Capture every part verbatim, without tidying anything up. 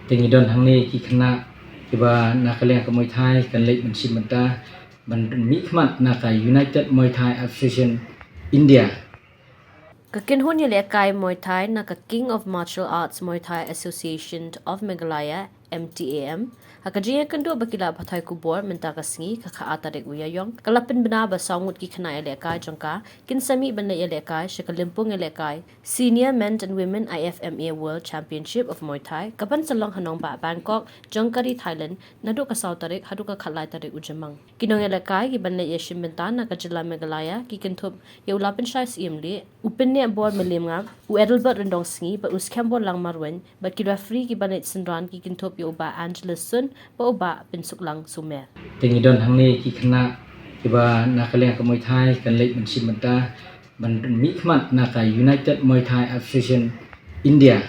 Te ngi don hangne ki khynnah kiba na ka liang ka Muay Thai kan leit ban shim bynta ban mihkhmat na ka United Muay Thai Association India. Ka kynhun ïalehkai Muay Thai na ka King of Martial Arts Muay Thai Association of Meghalaya, M T A M, ha ka jingïakynduh ba ki la pathai khubor mynta ka sngi ka kha ar tarik u Ïaïong, ka la pynbna ba saw ngut ki khynnah ïalehkai jong ka kin sa mih ban leit ïalehkai sha ka lympung ïalehkai Senior Men and Women I F M A World Championship of Muay Thai, ka ban sa long ha nongbah Bangkok jong ka ri Thailand, naduh ka saw tarik haduh ka khatlai tarik u Jymmang. Ki nongïalehkai ki ban leit ïashim bynta na ka jylla Meghalaya ki kynthup ïa u Lapynshai Syiemlieh, u Pynneh Bor Mylliemngap, u Adelbert Ryndongsngi bad u Skhem Bor Langmarweiñ, bad ki referee ki ban leit synran ki kynthup ïa u Bah Angelus Sun bad u Bah Pynsuklang Sumer. Te ngi don hangne ki khynnah kiba na ka liang ka Muay Thai kan leit ban shim bynta ban mihkhmat na ka United Muay Thai Association India.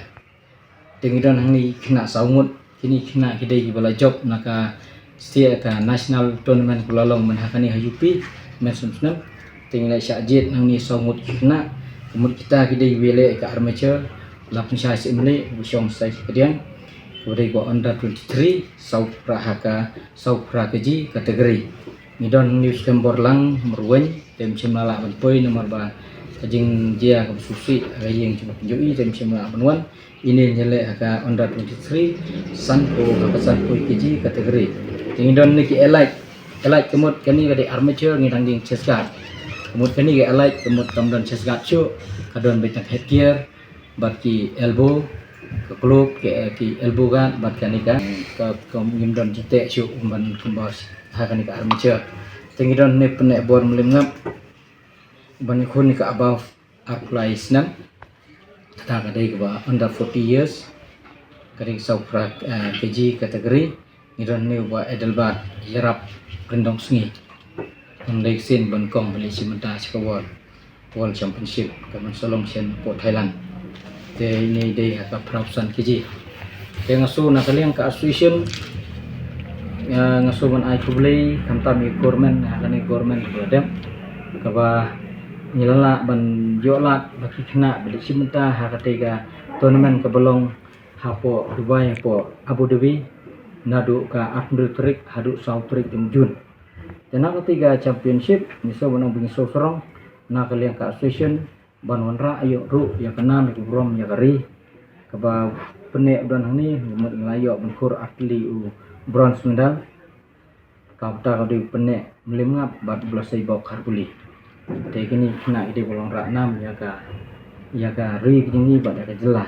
Te ngi don hangne ki khynnah saw ngut, kine ki khynnah ki dei kiba la jop na ka state ka national tournament ka la long mynta ha kane ha U P mynshwa snem. Te ngi la shah jied hangne saw ngut ki khynnah, ka mut kita ki dei kiba ïaleh ka armature, Lapynshai Syiemlieh, u shong sha ka diang, u dei ka under twenty-three, saw phra ha ka, saw phra kg category. Ngi don hangne u Skhem Bor Langmarweiñ, te ym shym la lah ban poi namar ba ka jingjia kaba sngewsih ha ka ïing jong ka pynjoi, te ym shym la lah ban wan. Ine ngi ïaleh ha ka under twenty-three, sanphew, ha ka sanphew kg category. Te ngi don hangne ki elite, elite ka mut kane ka dei armature, ngi dang dei chest guard. Ka mut kane ka elite, ka mut kam don chest guard shuh, ka don beit tang headgear, bad ki elbow, ka glove, ki, ki elbow guard, bad kane ka, ka, ka ngim don jingteh shuh ban kumba ha kane ka armature. Te ngi don hangne Pynneh Bor Mylliemngap, ban ïakhun ïa ka above arphew lai snem. Kata ka dei kaba under forty years. Ka dei saw phra, eh, kg category. Ngi don hangne u Bah Adelbert Ïarap Ryndongsngi. Ngi dei sien ban kong ban leit shim bynta sha ka World, World Championship ka ban sa long sha hapoh Thailand. Te ine dei ha ka phra phew san kg. Te nga sngew na ka liang ka association, eh, nga sngew ban ai khublei khamtam ïa ka government, ha kane ka government kaba la dep, kaba ngi la lah ban ïoh lad ba ki khynnah ba leit shim bynta ha katei ka tournament kaba long hapoh Dubai, hapoh Abu Dhabi, naduh ka arphew hynriew tarik haduh saw tarik u Jun. Te na katei ka championship ngi sngew ban ong ba ngi sngew sarong na ka liang ka association ban wanrah ïa ruh ïa ka nam, ïa ka burom, ïa ka ri. Kaba Pynneh u don hangne, ngi la ïoh ban khur artylli u bronze medal. Kata ka dei u Pynneh Mylliemngap bad u Blosei Bok Kharbuli. Te kine ki khynnah ki dei ba long rah nam ïa ka, ïa ka ri ka jong ngi bad ïa ka jylla.